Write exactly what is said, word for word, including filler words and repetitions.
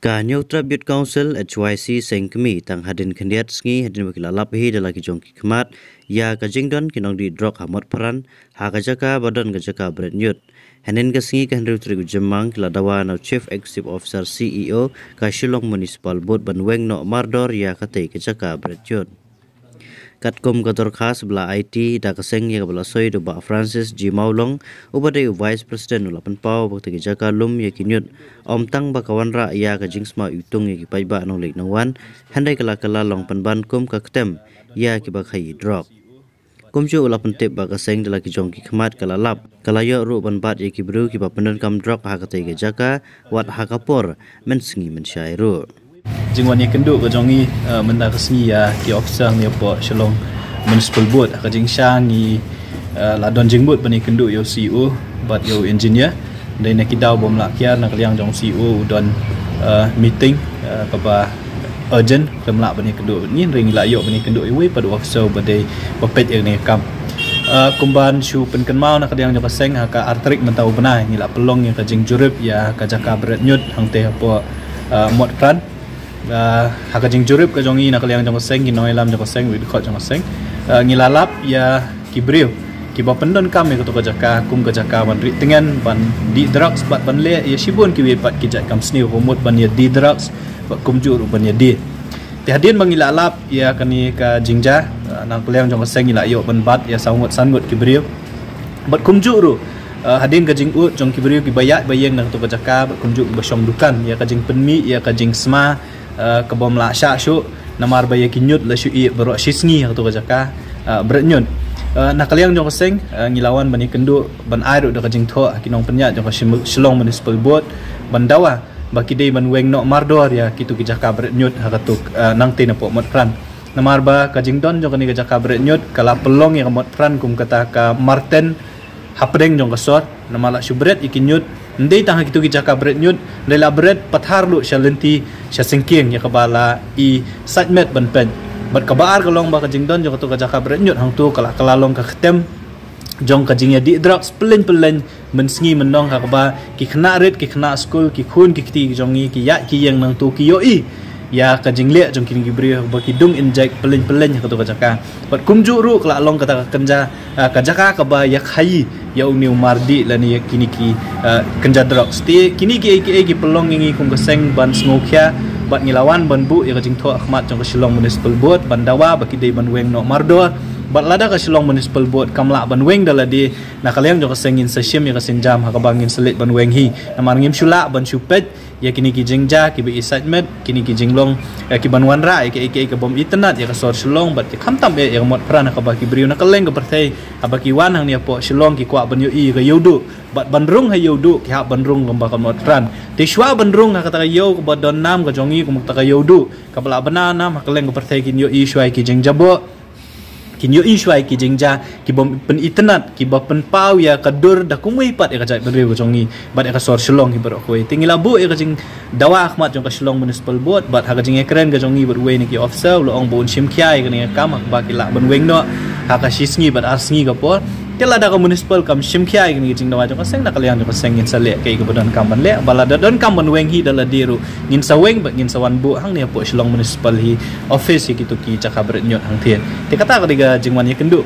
Ka Hynñiewtrep Youth Council, H Y C, seng kmie tang hadien khyndiat sngi hadien ba ki la lap hi da la ki jong ki khmat ïa ka jingdon ki nongdih drok ha Motphran, ha ka jaka ba don ka jaka bret ñiut. Hynnin ka sngi ka hynriew tarik u Jymmang ki la dawa na u Chief Executive Officer, C E O, ka Shillong Municipal Board ban weng noh mardor ïa katei ka jaka bret ñiut. Katkum ka dorkhas ba la aiti da ka seng ïa kaba la soi da u Bah Francis G Mawlong, uba dei u Vice President, u la pynpaw ba katei ka jaka lum ïa ki ñiut ym tang ba ka wanrah ïa ka jingsma iwtung ïa ki paidbah nongleit nongwan, hynrei ka la kylla long pynban kum ka ktem ïa kiba khaïi drok. Kumjuh u la pyntip ba ka seng da la ki jong ki khmat ka la lap, ka la ïoh ruh ban bat ïa ki briew kiba pyndonkam drok ha katei ka jaka, wat ha ka por mynsngi mynshai ruh. Jingwan ïakynduh ka jong ngi, eh, mynta ka sngi ïa ki officer hapoh Shillong Municipal Board, ha ka jingshisha ngi, eh, la don jingmut ban ïakynduh ïa u C E O bad ïa u engineer. Dei na ki daw bym lah kiar, na ka liang jong u C E O u don, eh, meeting, eh, kaba urgent, khlem lah ban ïakynduh bad ngi, hynrei ngi la ïoh ban ïakynduh ïa uwei pat u officer ba dei ba peit ïa kane ka kam. Eh, kumban shu pynkynmaw, na ka liang jong ka seng, ha ka ar tarik mynta u bnai ngi la pynlong ïa ka jingjurip ïa ka jaka bret ñiut hangtei hapoh, eh, Motphran. Ah, ha ka jingjurip ka jong ngi, na ka liang jong ka seng, ki nongïalam jong ka seng, ki dkhot jong ka seng, ah, ngi la lap ïa ki briew kiba pyndonkam ïa kato ka jaka kum ka jaka ban rieh tngen, ban dih drugs bad ban leh ïa shibun kiwei pat ki jait kam sniew, ka mut ban ïa die drugs bad kumjuh ruh ban ïa die. Te hadien ba ngi la lap ïa kane ka jingjia, ah, na ka liang jong ka seng ngi la ïoh ban bat ïa saw ngut san ngut ki briew. Bad kumjuh ruh, eh, hadien ka jingud jong ki briew kiba ïaid ba ïeng na kato ka jaka, bad kumjuh kiba shong dukan, ïa ka jingpynmih ïa ka jingsma, eh, ka bym lah shah shuh, namar ba ïa ki ñiut la shu ïeh baroh shi sngi ha kato ka jaka, eh, bret ñiut. Eh, na ka liang jong ka seng, eh, ngi la wan ban ïakynduh ban ai ruh da ka jingthoh ha ki nongpynïaid jong ka Shim-, Shillong Municipal Board ban dawa ba ki dei ban weng noh mardor ïa kito ki jaka bret ñiut ha kato, eh, nangtei napoh Motphran. Namar ba ka jingdon jong kane ka jaka bret ñiut ka la pynlong ïa ka Motphran kum kata ka marten hapdeng jong ka sor. Namar la shu bret ïa ki ñiut, ym dei tang ha kito ki jaka bret ñiut, hynrei la bret pathar ruh sha lynti sha syngkien, ïa kaba la i sait met ban peit. Bad kaba ar ka long ba ka jingdon jong kato ka jaka bret ñiut hangto ka la, ka la long ka ktem jong ka jingïadih drugs pyllein pyllein, mynsngi mynnong, ha kaba ki khynnah rit, ki khynnah skul, ki khun ki kti ki jong ngi, ki ïaid ki ïeng nangto ki ïohi ïa ka jingleh jong kine ki briew ba ki dung injek pyllein pyllein ha kato ka jaka. Bad kumjuh ruh ka la long kata ka kynja, ah, ka jaka kaba ïa khaïi ïa une u mardih lane ïa kine ki, ah, kynja drugs. Te kine kiei kiei ki pynlong ïa ngi kum ka seng ban sngewkhia, bad ngi la wan ban buh ïa ka jingthoh ha khmat jong ka Shillong Municipal Board ban dawa ba ki dei ban weng noh mardor. Bad lada ka Shillong Municipal Board kam lah ban weng da lade, na ka liang jong ka seng ngin sa shim ïa ka sienjam ha kaba ngin sa leit ban weng hi. Namar ngim shu lah ban shu peit ïa kine ki jingjia kiba i sait met, kine ki jinglong, eh, kiban wanrah ïa kiei kiei ka bym itynnad ïa ka sor Shillong bad ki khamtam eh ïa ka Motphran, ha kaba ki briew na kylleng ka pyrthei haba ki wan hangne hapoh Shillong ki kwah ban ïohi ïa ka Ïewduh, bad ban rung ha Ïewduh ki hap ban rung kumba ka Motphran. Te shuwa ban rung ha kata ka ïew kaba don nam ka jong ngi kum kata ka Ïewduh, kaba la bna nam ha kylleng ka pyrthei, kin ïohi shuwa ïa ki jingjaboh, kin ïohi shuwa ïa ki jingjia ki bym pynitynnad, kiba pynpaw ïa ka dur da kumwei pat ïa ka jaitbynriew ka jong ngi bad ïa ka sor Shillong hi baroh kawei. Te ngi la buh ïa ka jingdawa ha khmat jong ka Shillong Municipal Board bad ha ka jingïakren ka jong ngi bad uwei na ki officer, u la ong ba un shim khia ïa kane ka kam ha kaba ki lah ban weng noh ha ka shi sngi bad ar sngi ka por. Te lada ka municipal kam shim khia ïa kane ka jingdawa jong ka seng, na ka liang jong ka seng ngin sa leh kaei kaba donkam ban leh. Ba lada donkam ban weng hi da lade ruh, ngin sa weng bad ngin sa wan buh hangne hapoh Shillong Municipal hi office ïa kito ki jaka bret ñiut hangtei. Te kata ka dei ka jingwan ïakynduh.